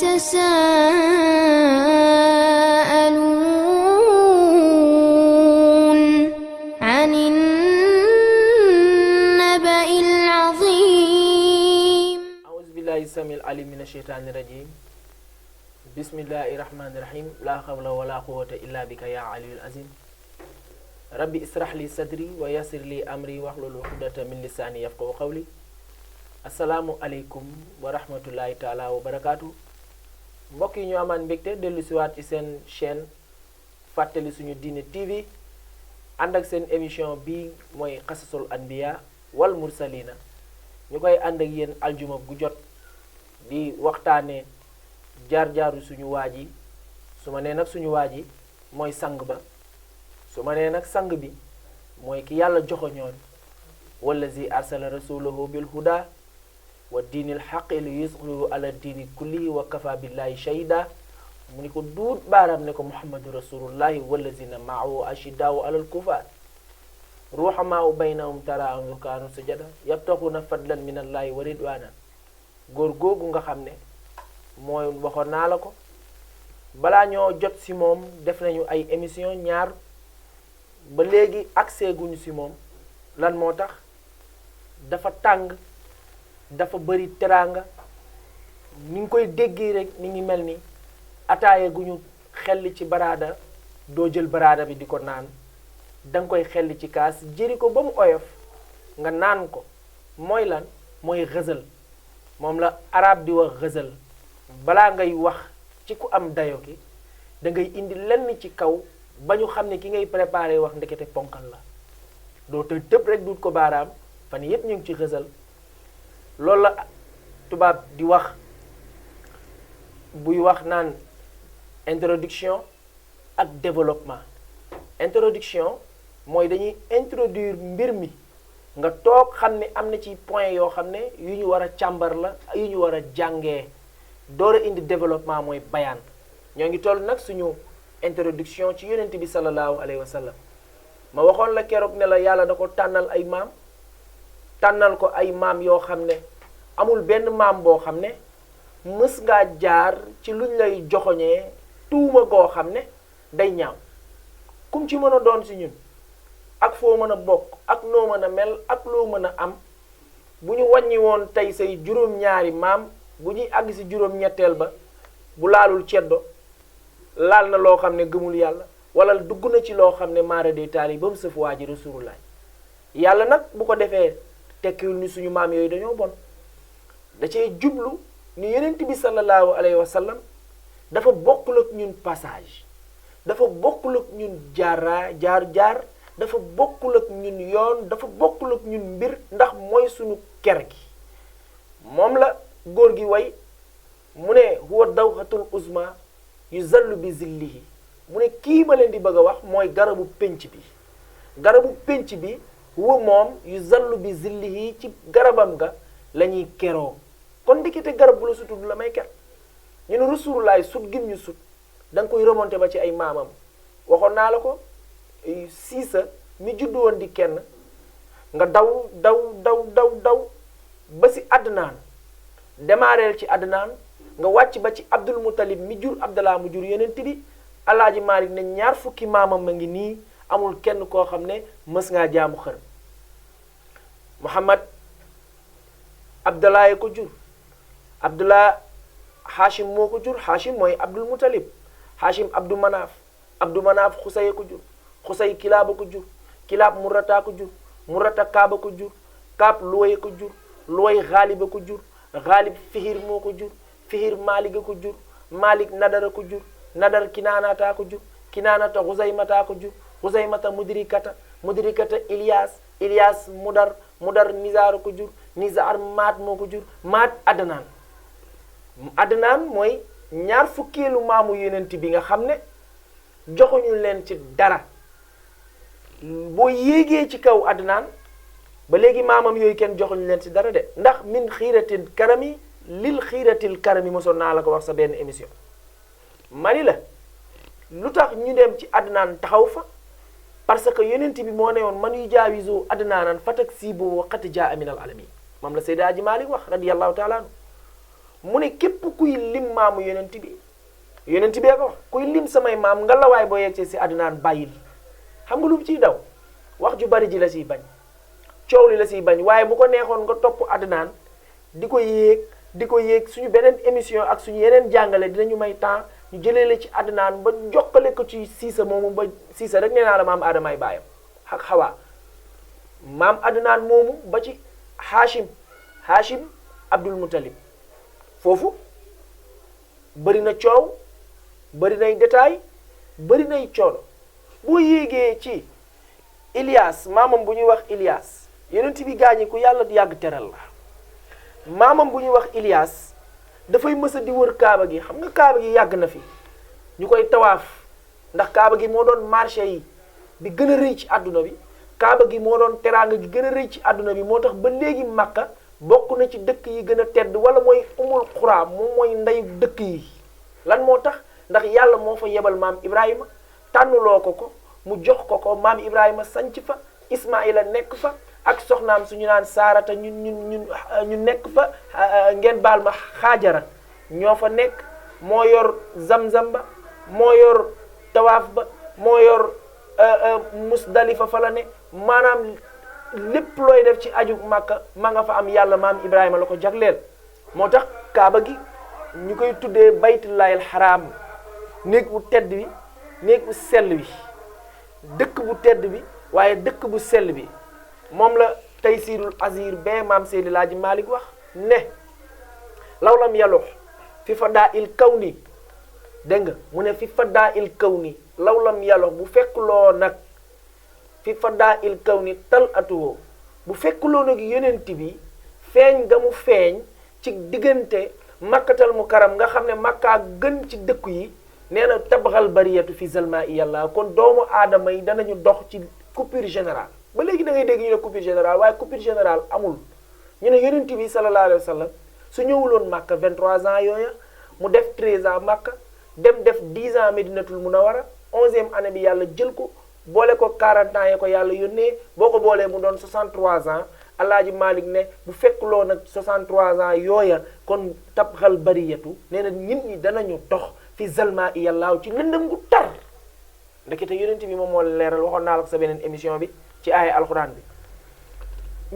يتساءلون عن النبأ العظيم. أعوذ بالله السميع العليم من الشيطان الرجيم. بسم الله الرحمن الرحيم. لا حول ولا قوة إلا بك يا علي العظيم. ربي اسرح لي صدري ويسر لي أمري واحلل عقدة من لساني يفقهوا قولي. Assalamu alaikum wa rahmatullahi taala wa barakatuh. Mbokk yi ñu amaan mbégte dellu si waat ci seen chaîne fàttali suñu diine TV ànd ak seen émission bi mooy xasasul anbiya wal mursalina ñu koy ànd ak yéen aljuma gu jot di waxtaane jaar-jaaru suñu waaj yi su ma nee nag suñu waaj yi mooy sang ba su ma nee nag sang bi mooy ki yàlla joxoñoon wallazi arsala rasulahu bil huda wa diinil xaqi li yusxiru ala diini kullihi wa kafa billahi shahida mu ni ko duut baaraam ne ko muhammadu rasulullahi wallazina maahu ashiddaawu alal kufaar ruhamaau baynahum taraahum rukaanu sujada yabtaxuna fadlan min allahi wa ridwana góor googu nga xam ne mooy waxoon naa la ko balaa ñoo jot si moom def nañu ay émission ñaar ba léegi accès guñu si moom lan moo tax dafa tàng dafa bari teraanga ni ngi koy déggee rek ni ngi mel ni ataaya gu ñu xelli ci baraada doo jël baraada bi di ko naan danga koy xelli ci kaas jëri ko ba mu oyof nga naan ko mooy lan mooy xësal moom la arab di wax xësal balaa ngay wax ci ku am dayo ki da ngay indi lenn ci kaw ba ñu xam ne ki ngay préparé wax ndekete ponkal la doo tëb rek duut ko baaraam fan yépp ñu ngi ci xësal loolu la tubaab di wax buy wax naan introduction ak développement. Introduction mooy dañuy introduire mbir mi nga toog xam ne am na ci point yoo xam ne yu ñu war a càmbar la yu ñu war a jàngee door a indi développement mooy bayaan. ñoo ngi toll nag suñu introduction ci yonent bi sallallahu alayhi wa sallam ma waxoon la keroog ne la yàlla da ko tànnal ay maam tànnal ko ay maam yoo xam ne amul benn maam boo xam ne mës ngaa jaar ci luñ lay joxoñee tuuma goo xam ne day ñaaw kum ci mën a doon si ñun ak foo mën a bokk ak noo mën a mel ak loo mën a am bu ñu wàññi woon tey say juróom-ñaari maam bu ñuy àgg si juróom-ñetteel ba bu laalul ceddo laal na loo xam ne gëmul yàlla wala dugg na ci loo xam ne maara day taal yi ba mu sëf waa ji rasulullah yàlla nag bu ko defee tekkiwul ni suñu maam yooyu dañoo bon da cee jublu ni yonent bi sallallahu alayhi wa sallam dafa bokkul ak ñun passage dafa bokkul ak ñun jaar dafa bokkul ak ñun yoon dafa bokkul ak ñun mbir ndax mooy suñu ker gi moom la góor gi way mu ne huwa dawxatul uzma yu zallu bi zillihi mu ne kii ma leen di bëgg a wax mooy garabu pénc bi huwa moom yu zallu bi zillihi ci garabam ga la ñuy keroo kon ndekete garab bu la sutul la may ker ñu ne Rasulullaay sut gim ñu sut da nga koy remonté ba ci ay maamam waxoon naa la ko siisa mi juddu woon di kenn nga daw ba si Adnaan démarreel ci Adnaan nga wàcc ba ci Abdul Muttalib mi jur Abdallah mu jur Yonent bi Alaaji Maalik ne ñaar fukki maamam ma ngi nii amul kenn koo xam ne mës ngaa jaamu xërëm Muhammad Abdallah ko jur Abdullah Hashim moo ko jur Hashim mooy Abdul Muttalib Hashim Abdou Manaaf Xusay ko jur Xusay Kilaaba ko jur Kilaab Murata ko jur Murata Kaaba ko jur Kaab Luway ko jur Luway Xaaliba ko jur Xaalib Fihir moo ko jur Fihir Maaliga ko jur Maalik Nadara ko jur Nadar Kinaanata ko jur Kinaanata Xusaymata ko jur Xusaymata Mudrikata Ilyas Mudar Nizar ko jur Nizar Maat moo ko jur Maat Adnaan mooy ñaar fukkeelu maamu yonent bi nga xam ne joxuñu leen ci dara boo yéegee ci kaw Adnaan ba léegi maamam yooyu kenn joxuñu leen ci dara de ndax min xiiratil karami lil xiiratil karami mosoon naa la ko wax sa benn émission mani la lu tax ñu dem ci Adnaan taxaw fa parce que yonent bi moo ne woon man yu jaawisu Adnaanan fatak siibu waqati jaa minal alamin moom la Seydi Aji Maalik wax radiyallahu taala anhu mu ne képp kuy lim maamu yonent bi bee ko wax kuy lim samay maam nga la waay boo yegsee si àddunaan bàyyil xam nga lu mu ciy daw wax ju bari ji la siy bañ coow li la siy bañ waaye bu ko neexoon nga topp àddunaan di ko yéeg suñu beneen émission ak suñu yeneen jàngale dinañu may temps ñu jëlee la ci àddunaan ba jokkale ko ci siisa moomu ba siisa rek nee naa la maam aadamaay baayam ak xawaa maam àddunaan moomu ba ci Hachim Abdul Muttalib foofu bëri na coow bëri nay détail bëri nay coono boo yéegee ci Ilias maamam bu ñuy wax Ilias yonent bi gaañi ku yàlla yàgg teral la maamam bu ñuy wax Ilias dafay mësa di wër kaaba gi xam nga kaaba gi yàgg na fi ñu koy tawaaf ndax kaaba gi moo doon marché yi bi gën a rëy ci àdduna bi kaaba gi moo doon teraanga gi gën a rëy ci àdduna bi moo tax ba léegi Makka bokk na ci dëkk yi gën a tedd wala mooy umul xuraa moom mooy ndeyu dëkk yi lan moo tax ndax yàlla moo fa yebal maam Ibrahima tànnuloo ko mu jox ko maam Ibrahima sanc fa Ismaïla nekk fa ak soxnaam suñu naan Saarata ñu nekk fa ngeen baal ma Xaajara ñoo fa nekk moo yor zamzam ba moo yor tawaaf ba moo yor Musdalifa fa la ne maanaam lépp looy def ci aju Makka ma nga fa am yàlla maam Ibrahima la ko jagleel moo tax kaaba gi ñu koy tuddee baytullaahil xaraam néeg bu tedd bi néeg bu sell bi dëkk bu tedd bi waaye dëkk bu sell bi moom la Taysirul Azir bee maam Seydi Laaji Malik wax ne lawlam yalux fi fadaa'il kawni dégg nga mu ne fi fadaa'il kawni lawlam yalux bu fekkuloo nag fi fadaa'il kawni tal atuwoo bu fekkuloo nag yonent bi feeñ nga mu feeñ ci diggante makkatal mukarram nga xam ne makkaa gën ci dëkku yi nee na tabaxal bariyatu fi zalma i yàlla kon doomu aadama yi danañu dox ci coupure générale ba léegi da ngay dégg ñu ne coupure générale waaye coupure générale amul ñu ne yonent bi sallallahu alayhi wa sallam su ñëwuloon Makka 23 ans yooya mu def 13 ans Makka dem def 10 ans Medinatul Munawara 11e année bi yàlla jël ko boole ko 40 ans ya ko yàlla yónnee boo ko boolee mu doon 63 ans Alaaji Malik ne bu fekkuloo nag 63 ans yooya kon tabxal bariyatu nee na nit ñi danañu dox fi zalma i yàllaaw ci lëndëm gu tar ndekete yonent bi moom moo leeral waxoon naa la ko sa beneen émission bi ci aaya alxuraan bi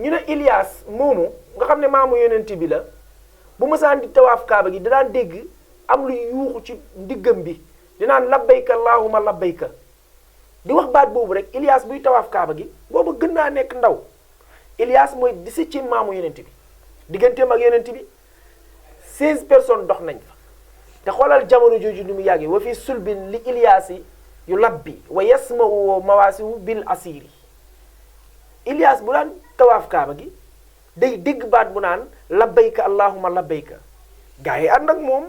ñu ne Ilias moomu nga xam ne maamu yonent bi la bu mësaan di tawaaf kaaba gi dinaan dégg am lu yuuxu ci ndiggam bi dinaan labbayka allahumma labbayka di wax baat boobu rek Ilias buy tawaaf kaaba gi boobu gën naa nekk ndaw Ilias mooy 17e maamu yonent bi digganteem ak yonent bi 16 personnes dox nañ fa te xoolal jamono jooju ni mu yàggee wa fi sulbin li Ilias yi yu labbi wa yasma'u mawaasiwu bil asiri Ilias bu daan tawaaf kaaba gi day dégg baat bu naan labbayka allahumma labbayka gars yi ànd ak moom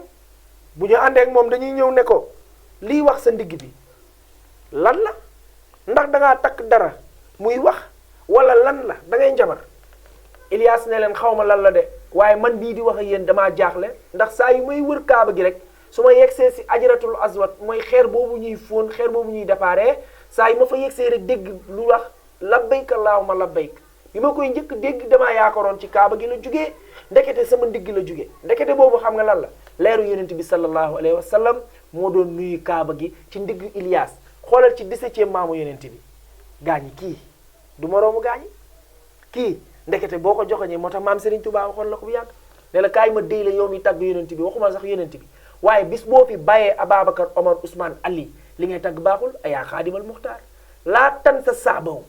bu ñu àndee ak moom dañuy ñëw ne ko liy wax sa ndigg bi lan la ndax dangaa takk dara muy wax wala lan la da ngay njabar Ilias ne leen xaw ma lan la de waaye man bii di wax ak yéen damaa jaaxle ndax saa yu may wër kaaba gi rek su ma yegsee si ajratul aswad mooy xeer boobu ñuy fóon xeer boobu ñuy déparé saa yu ma fa yegsee rek dégg lu wax labbayka allahumma labbayka bi ma koy njëkk dégg damaa yaakaaroon ci kaaba gi la jugee ndekete sama ndigg la jugee ndekete boobu xam nga lan la leeru yonent bi sallallahu alayhi wa sallam moo doon nuyu kaaba gi ci ndigg Ilias xoolal ci 17e maamu yonent bi gaañi kii du moroomu gaañi kii ndekete boo ko joxoñee moo tax maam Serigne Touba waxoon la ko bu yàgg ne la kaay ma déy la yow mi tagg yonent bi waxuma sax yonent bi waaye bis boo fi bàyyee Ababacar Omar Ousmane Ali li ngay tagg baaxul ayaa xaadimal muxtaar laa tan sa saabaw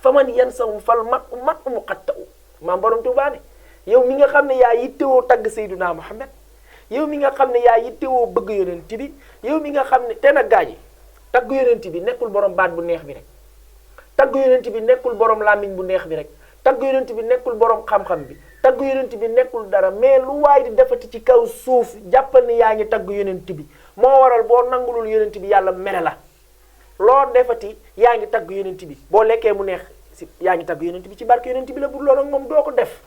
fa man yan sawu fal mat mu xatta u maam borom Touba ne yow mi nga xam ne yaa yittewoo tagg Seyduna Muhammad yow mi nga xam ne yaa yittewoo bëgg yonent bi yow mi nga xam ne te nag gaaji tagg yonent bi nekkul borom baat bu neex bi rek tagg yonent bi nekkul borom làmmiñ bu neex bi rek tagg yonent bi nekkul borom xam-xam bi tagg yonent bi nekkul dara mais lu waay di defati ci kaw suuf jàppal ni yaa ngi tagg yonent bi moo waral boo nangulul yonent bi yàlla mere la loo defati yaa ngi tagg yonent bi boo lekkee mu neex si yaa ngi tagg yonent bi ci barke yonent bi la bu lool ak moom doo ko def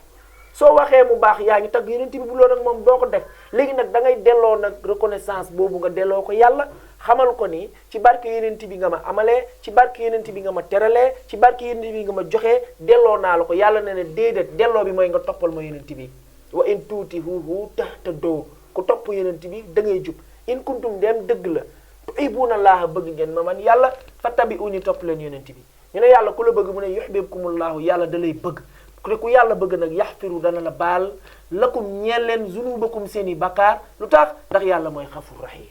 soo waxee mu baax yaa ngi tagg yonent bi bu lool ak moom doo ko def léegi nag da ngay delloo nag reconnaissance boobu nga delloo ko yàlla xamal ko ni ci barke yonent bi nga ma amalee ci barke yonent bi nga ma teralee ci barke yonent bi nga ma joxee delloo naa la ko yàlla ne ne déedéet delloo bi mooy nga toppal ma yonent bi wa in tuutihuhu tahtadoo ku topp yonent bi da ngay jub in kuntum dem dëgg la tuhibbuuna llaaha bëgg ngeen ma man yàlla fattabi'uuni topp leen yonent bi ñu ne yàlla ku la bëgg mu ne yuhbibkumullaahu yàlla da lay bëgg ku yàlla bëgg nag yaxfiru dana la baal lakum ñeel leen zunubakum seeni bakkaar lu tax ndax yàlla mooy xafur rahim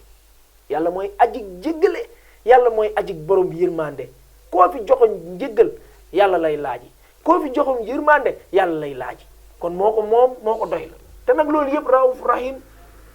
yàlla mooy ajig jéggale yàlla mooy ajig borom yërmande koo fi joxoñ njéggal yàlla lay laaji koo fi joxoñ yërmande yàlla lay laaji kon moo ko moom moo ko doy la te nag loolu yëpp rauf rahim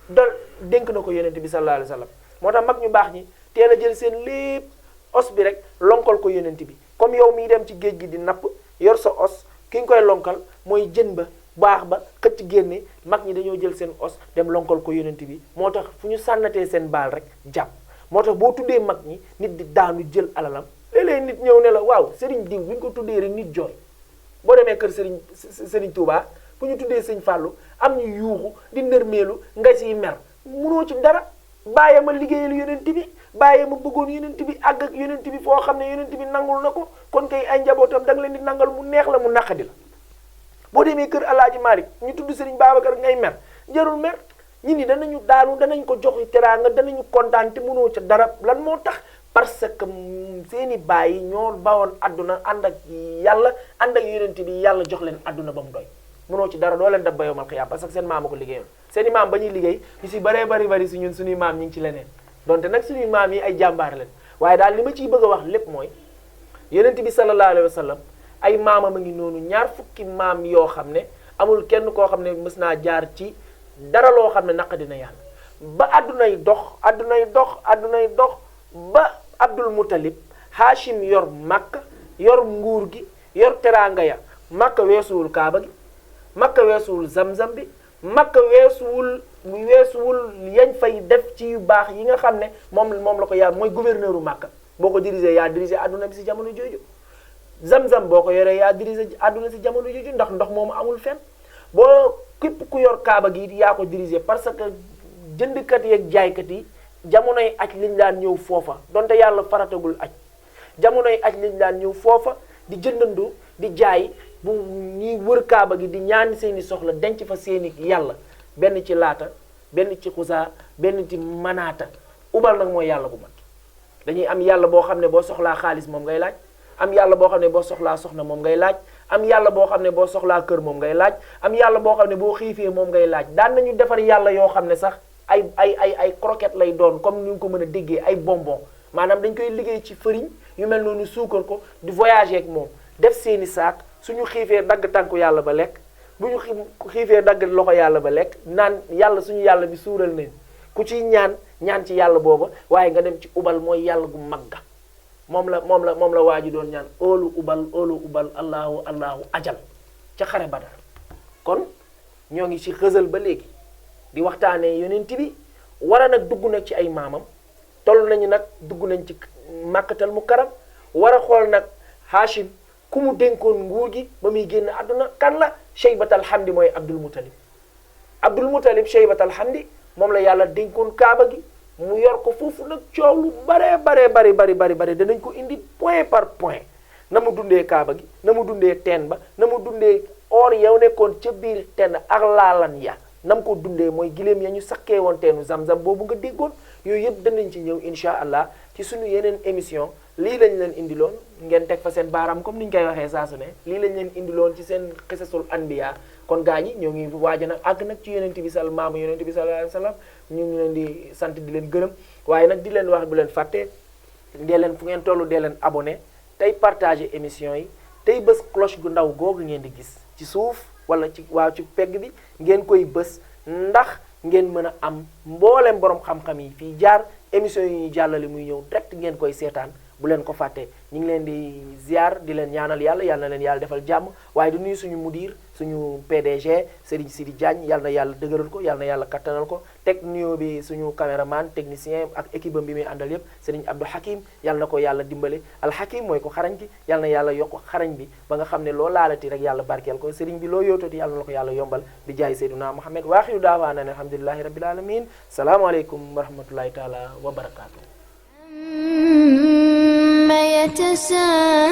da dénk na ko yonent bi sallallahu alayhi wa sallam moo tax mag ñu baax ñi teel a jël seen lépp os bi rek lonkal ko yonent bi comme yow miy dem ci géej gi di napp yor sa os ki nga koy lonkal mooy jën ba baax ba xëcc génne mag ñi dañoo jël seen os dem lonkal ko yonent bi moo tax fu ñu sànnatee seen baal rek jàpp moo tax boo tuddee mag ñi nit di daanu jël alalam léeg-léeg nit ñëw ne la waaw sëriñ diw bu ñu ko tuddee rek nit jooy boo demee kër sëriñ Touba bu ñu tuddee sëñ Fallou am ñu yuuxu di ndërmeelu nga siy mer munoo ci dara bàyyi ma liggéeyal yonent bi bàyyi ma bëggoon yonent bi àgg ak yonent bi foo xam ne yonent bi nangul na ko kon kay ay njabootam da nga leen di nangal mu neex la mu naqadi la boo demee kër Alaaji Malick ñu tudd Serigne Babacar ngay mer jarul mer ñit ñi danañu daanu danañ ko jox teraanga danañu kontaan te mënoo ca dara lan moo tax parce que seeni bàyyi ñoo bawoon adduna ànd ak yàlla ànd ak yonent bi yàlla jox leen adduna ba mu doy mënoo ci dara doo leen dab ba yowmal xiyaam parce que seen maam a ko liggéeyoon seeni maam ba ñuy liggéey ñu si bëree bari si ñun suñuy maam ñi ngi ci leneen donte nag suñuy maam yi ay jàmbaar leen waaye daal li ma ciy bëgg a wax lépp mooy yonent bi sallallahu alayhi wa sallam ay maamam a ngi noonu ñaar fukki maam yoo xam ne amul kenn koo xam ne mës naa jaar ci dara loo xam ne naqa dina yàlla ba addunay dox ba Abdul Muttalib Hashim yor Makka yor nguur gi yor teraanga ya Makka weesuwul Kaaba gi Makka weesuwul Zamzam bi Makka weesuwul yañ fay def ci yu baax yi nga xam ne moom la ko yaa mooy gouverneur u Makka boo ko dirigé yaa dirigé adduna bi si jamono jooju Zamzam boo ko yoree yaa dirigé adduna si jamono jooju ndax ndox moomu amul fenn boo képp ku yor Kaaba gi yaa ko dirigé parce que jëndkat yi ak jaaykat yi jamonoy aj liñ daan ñëw foofa donte yàlla faratagul aj jamonoy aj liñ daan ñëw foofa di jëndandu di jaay bu ñuy wër Kaaba gi di ñaan seeni soxla denc fa seeni yàlla benn ci Laata benn ci Xusaa benn ci Manaata ubal nag mooy yàlla bu mag dañuy am yàlla boo xam ne boo soxlaa xaalis moom ngay laaj am yàlla boo xam ne boo soxlaa soxna moom ngay laaj am yàlla boo xam ne boo soxlaa kër moom ngay laaj am yàlla boo xam ne boo xiifee moom ngay laaj daan nañu defar yàlla yoo xam ne sax ay croquette lay doon comme ni nga ko mën a déggee ay bonbon maanaam dañ koy liggéey ci fëriñ yu mel noonu suukar ko di voyager ak moom def seeni saak suñu xiifee dagg tànku yàlla ba lekk bu ñu xiifee dagg loxo yàlla ba lekk naan yàlla suñu yàlla bi suural nañ ku ciy ñaan ci yàlla booba waaye nga dem ci ubal mooy yàlla gu magga moom la waa ji doon ñaan óolu ubal allahu ajal ca xare Badar kon ñoo ngi ci xësal ba léegi di waxtaanee yonent bi war a nag dugg nag ci ay maamam toll nañu nag dugg nañ ci màkkatal mu karam war a xool nag Hashim ku mu dénkoon nguur gi ba muy génn àdduna kan la Shaybatal Hamdi mooy Abdul Muttalib Shaybatal Hamdi moom la yàlla dénkoon kaaba gi mu yor ko foofu nag coow lu bari danañ ko indi point par point na mu dundee kaaba gi na mu dundee teen ba na mu dundee or yow nekkoon ca biir teen ak laalan ya nam ko dundee mooy giléem ya ñu sakkee woon teenu Zamzam boobu nga déggoon yooyu yëpp danañ ci ñëw incha allah ci suñu yeneen émission lii lañ leen indiloon ngeen teg fa seen baaraam comme ni ñu koy waxee saa su ne lii lañ leen indiloon ci seen xisasul anbiya kon gaa ñi ñoo ngi waaja nag àgg nag ci yonent bi maamu yonent bi sallallahu alayhi wa sallam ñu ngi leen di sant di leen gërëm waaye nag di leen wax bu leen fàtte dee leen fu ngeen tollu dee leen abonné tey partager émission yi tey bës cloche gu ndaw googu ngeen di gis ci suuf wala ci ci pegg bi ngeen koy bës ndax ngeen mën a am mboolem borom xam-xam yi fii jaar émission yi ñuy jàllale muy ñëw direct ngeen koy seetaan bu leen ko fàtte ñu ngi leen di ziar di leen ñaanal yàlla yal na leen yàlla defal jàmm waaye di nuyu suñu mudir suñu PDG Serigne Sidi Diagne yal na yàlla dëgëral ko yal na yàlla kattanal ko teg nuyoo bi suñu caméraman technicien ak équipe am bi muy àndal yépp Serigne Abdou Hakim yal na ko yàlla dimbale Al Hakim mooy ko xarañ ki yal na yàlla yokk xarañ bi ba nga xam ne loo laalati rek yàlla barkeel ko Serigne bi loo yootati yal na ko yàlla yombal di jaay Seyduna Muhammad wa axiru daawaana alhamdulillahi rabbil alamin salaamaaleykum wa rahmatullahi taala wa barakaatu. يتساءلون